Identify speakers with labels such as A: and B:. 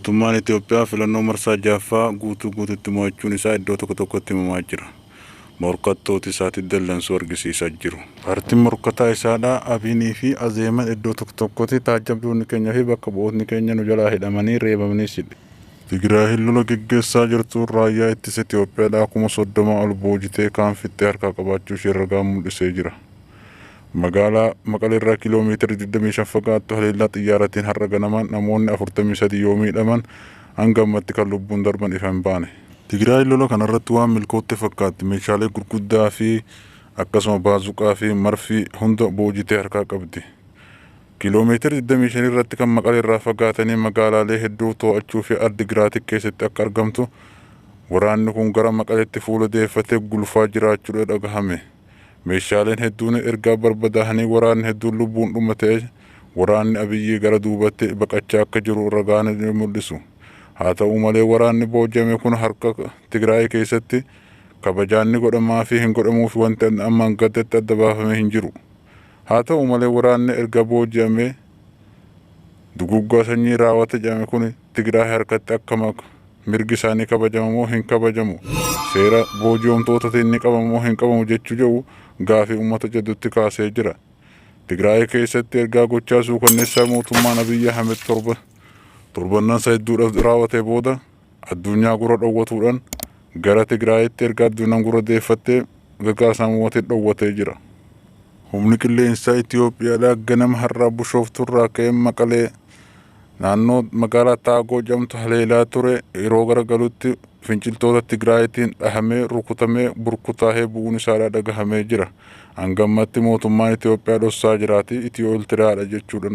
A: Mootummaan Itoophiyaa filannoo marsaa 6ffaa guutuu guututti mo'achuun isaa iddoo tokko tokkotti himamaa jira. Morkattooti isaatti dallansuu argisiisaa jiru. Paartiin morkataa isaadha Abiinii fi Azeeman iddoo tokko tokkotti taajjabdoonni keenya fi bakka bu'ootni keenya nu jalaa hidhamanii reebamanii jedhe. Tigraayin lola geggeessaa jirtuun raayyaa ittisa Itoophiyaadhaa 30,000 ol boojitee kaan fixxee harkaa qabaachuu ishee ragaan mul'isee jira. Magaalaa Maqaleerraa kiiloomeetira 25 fagaattu haleellaa xiyyaaratiin har'a ganamaan namoonni 43 yoo miidhaman hanga ammatti kan lubbuun darban ifa hin baane. Tigraay lola kanarratti waan milkootte fakkaatti meeshaalee gurguddaa fi akkasuma baazuqaa fi marfii hunda boojitee harkaa qabdi. Kiiloomeetira 25 irratti kan Maqaleerraa fagaatanii magaalaalee hedduu to'achuu fi Addigiraatik keessatti akka argamtu waraanni kun gara Maqaleetti fuula deeffatee gulufaa jiraachuudha dhagahame. Meeshaaleen hedduun ergaa barbadaahanii waraanni hedduun lubbuun dhuma ta'e waraanni Abiyyii gara duubatti baqachaa akka jiru ragaan ni mul'isu. Haa ta'u malee waraanni booji'ame kun harka Tigraay keessatti kabajaan ni godhamaa fi hin godhamuuf wanti amma gaddatti adda baafamee hin jiru. Haa ta'u malee waraanni erga booji'amee duguggaa sanyii raawwata jedhame kun Tigraay harkatti akka mirgi isaanii kabajamu moo hin kabajamu, seera booji'amtootaatiin ni qabamu moo hin qabamu jechuu jedhu gaafii uummata jidduutti kaasee jira. Tigraay keessatti ergaa gochaa suukanneessaa mootummaan Abiyyi Ahmed torba torbannansa hedduudhaaf raawwatee booda addunyaa gurra dhowwatuudhaan gara Tigraayitti erga addunyaan gurra deeffattee gargaarsa namoomatiin dhowwatee jira. Humni qilleensaa Itoophiyaadhaa ganama har'aa Bushoofturraa ka'ee Maqalee naannoo magaalaa Taagoo jedhamtu haleelaa ture yeroo garagalutti finciltoota Tigraayitiin dhahamee rukutamee burkutaahee bu'uun isaadhaa dhagahamee jira. Hanga ammatti mootummaan Itoophiyaa dhossaa jiraati Itiyoo Iltiraadha jechuudha.